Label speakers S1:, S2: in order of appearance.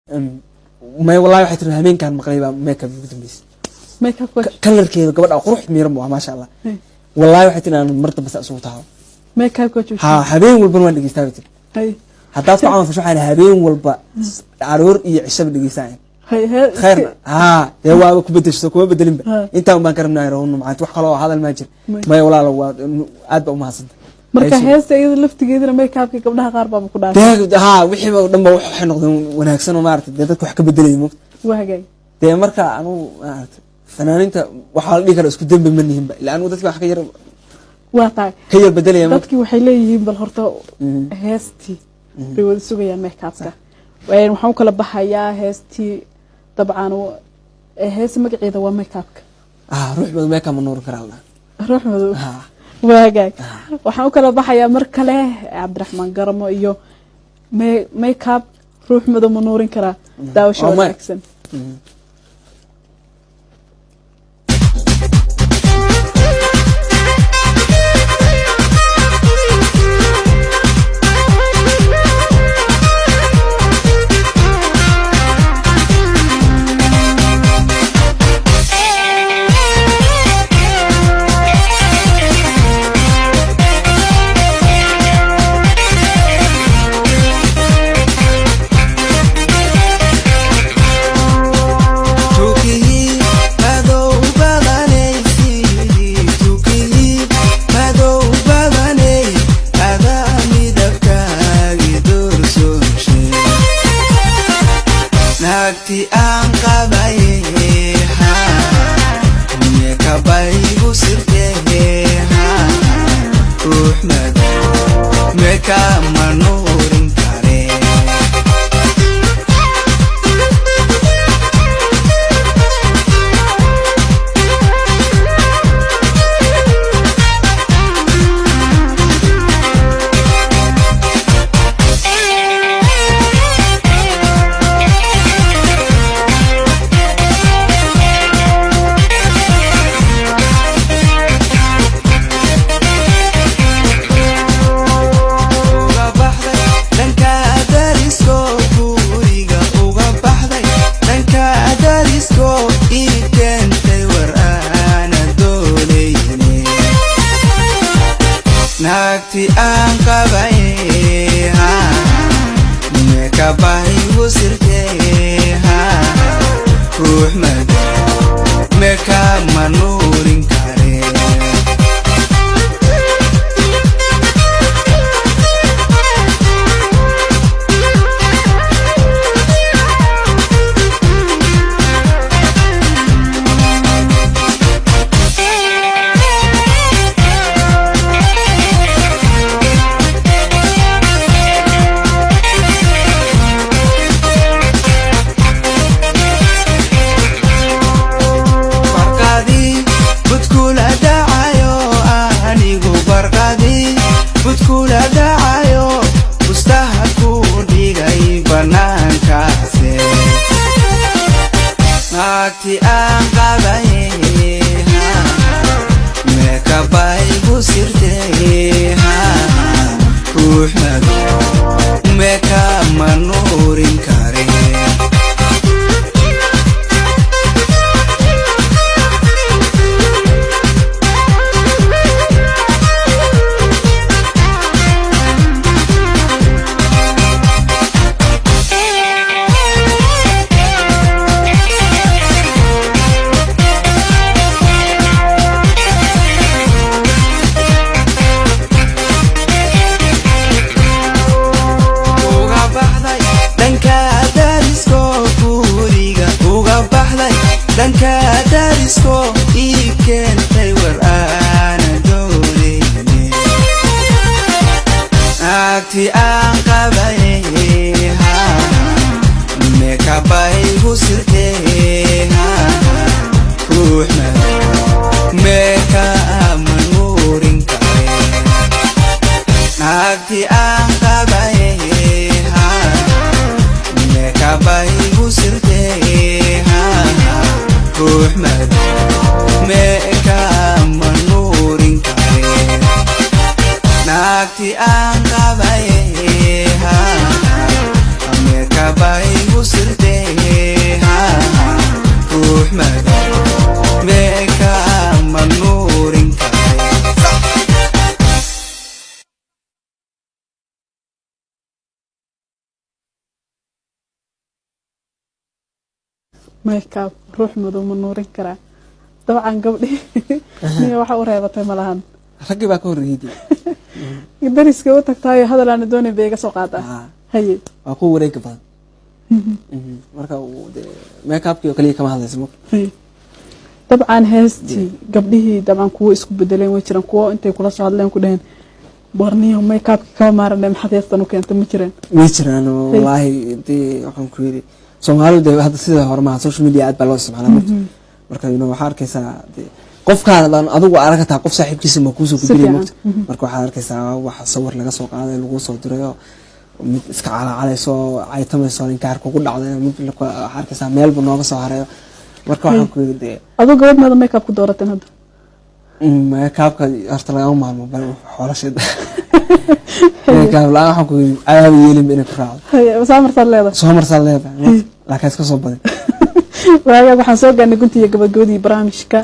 S1: May, wallahi waxay tiri habeenkaan maqlay baa makeup ugu dambeysay.
S2: Makeup waa
S1: Kalarkeeda gabadha qurux miiran bu ah, maasha Allah. Wallahi waxay tiri aan mar dambe saa isugu taho.
S2: Makeup waa joojiyay.
S1: Ha, habeen walbana waan dhegeystaa bay tiri. Haddaad ku camal fasho, waxaan habeen walba aroor iyo cishaba dhegeystaa.
S2: Hay he.
S1: Khayrna ha, dee waaba ku bedesho, kuma bedelinba. Intaan baan ka rabnaa rawno macaanta, wax kaloo hadal maa jir. Maya walaalo, waa aad baa umahadsanta.
S2: Marka heesta iyada laftigeedana makeupka gabdhaha qaar baaba ku dhaafay.
S1: Dee ha, wixiiba dhan ba waxay noqdeen wanaagsan oo maaragtay dee dadka wax ka bedelaya moogta.
S2: Waa hagaag.
S1: Dee marka anugu maaragtay fanaaniinta waxaa la dhihi karaa isku dembi ma nihinba, ila anigu dadka wax ka yar
S2: Waa tahay.
S1: ka yar bedelaya moogta.
S2: Dadkii waxay leeyihiin bal horta heestii bay wada sugayaan makeupka. Waxaan u kala baxayaa heestii dabcan heesta magaceeda waa makeupka.
S1: Ah, ruux badan meekaa ma nuuri karaa la.
S2: Ruux madow.
S1: Ha.
S2: Waa hagaag, waxaan u kala baxayaa mar kale Cabdiraxmaan Garamo iyo makeup, ruux madow ma nuurin karaa. Daawasho
S1: Oh, maya.
S2: wanaagsan.
S3: Tukihii madow badanaysidii, tukihii madow badanay, adaa midabkaagi doorsoonshe. Naagti aan qabaye mekabaygu sirtee, ruux madow meka ma nuurin kare. Uga baxday dhanka darisko, guriga uga baxday dhanka darisko, ii keentay war aana doonayne. Naagti aan qabay mekabaygu sirtee, ruux madow meka ma nuurin kare. Barqadii budkula dhacayo, anigu barqadii budkula dhacayo, bustaha ku dhigay banaankaase. Naagti aan qabay mekabaygu sirtee, ruux madow meka ma nuurin kare. Uga baxday dhanka darisko, guriga uga baxday dhanka darisko, ii keentay war aana doonayne. Naagti aan qabay mekabaygu sirtee, ruux madow meka ma nuurin kare. Naagti aan qabay mekabaygu sirtee, ruux madow meka ma nuurin kare. Naagti aan qabay mekabaygu sirtee.
S2: Makeup ruux madow ma nuurin karaa? Dabcan gabdhii niya waxa u reebatay malahan.
S1: Raggii baa ka horreeyey dee.
S2: Dariska u tagtaayo hadal aana doonayn bay iga soo qaadaa. Haye.
S1: Waa kuwa wareega badan. Marka uu dee makeupkii oo kaliya kama hadlaysa mo.
S2: Haye. Dabcan heestii gabdhihii, dabcan kuwo isku bedeleen way jiraan, kuwo intay kula soo hadleen ku dhaheen warniyo makeupka kama maarane, maxaad heestan u keentay, ma jireen?
S1: Way jiraan oo wallaahi dee waxaan ku yidhi Soomaalidu dee hadda sida hore maaha, social media aad baa loo isticmaalaa marka. Marka waxaa arkaysaa dee qofkaan adigu arag hataa qof saaxiibkiisa ma kuusoo
S2: Si
S1: gudbinaya
S2: fiican.
S1: Mogta marka waxaad arkaysaa wax sawir laga soo qaaday, lagu soo dirayo, mid iska calaacalayso, caytamayso, inkaar kugu dhacday, mid waxaa arkaysaa meelbu nooga soo harayo. Marka waxaan ku yidhi dee
S2: Aduu gabadh maada makeup ku doorateen hadda?
S1: Makeupka horta lagama maarmo, bal xoolasheeda makeup la-aan waxaan ku yidhi cadaaba yeelinba inay ku raacdo.
S2: Haye, saa marsaad leedahay.
S1: Soo marsaad leedahay, laakiin iska soo badin.
S2: Waagaag, waxaan soo gaarnay guntii iyo gabagabadii barnaamijka.